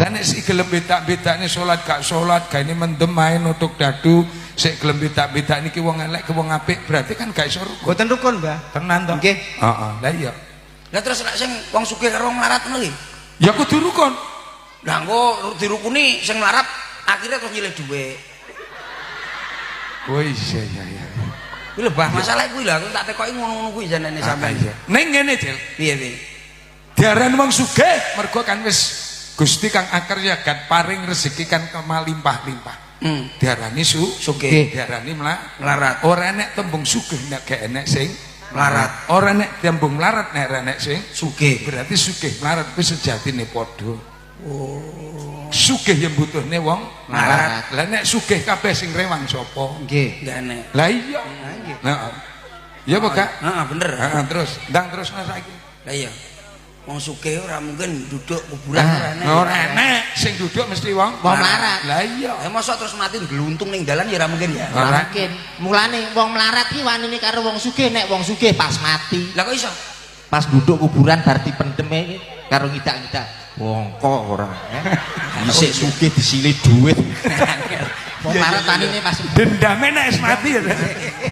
Lah nek sik gelem bedak-bedakne salat gak salat, gaene mendem ae nutuk dadu, sik gelem bedak-bedak niki wong elek ke wong apik, berarti kan gak iso rukun. Mboten rukun, Mbah. Tenan to? Nggih. Heeh, lah iya. Lah terus nek sing wong sugih karo wong melarat ngono iki. Ya kudu rukun. Lah engko dirukuni sing melarat akhirnya terus nyilih dhuwit. Oh iya. Kuwi lho, Bah, masalah kuwi lho aku tak tekoki ngono-ngono kuwi janene sampean. Iya. Ning ngene, Cil. Piye piye? Diarani wong sugih mergo kan wis Gusti kang akar jagat paring rezeki kan kemalimpah-limpah. Diarani Sugih. Diarani Melarat. Ora enek tembung sugih nek gak enek sing melarat. Ora enek tembung melarat nek ora enek sing sugih. Berarti sugih melarat kuwi sejatine padha. Oh. Sugih yang butuhne wong melarat. Lah nek sugih kabeh sing rewang sapa? Nggih. Enggak enek. Lah iya. Nggih. Heeh. Ya apa gak? Heeh, bener. Heeh, terus ndang terus saiki. Lah iya. Wong sugih ora mungkin duduk kuburan ora enek. Ora enek sing duduk mesti wong wong melarat. Lah iya. Lah mosok terus mati gluntung ning dalan ya ora mungkin ya. Ora mungkin. Mulane wong melarat ki wanine karo wong sugih, nek wong sugih pas mati. Lah kok iso? Pas duduk kuburan bar dipendem karo ngidak-ngidak. Bongko ora. Isik sugih disilih duit. Wong melarat wanine pas dendame nek wis mati ya.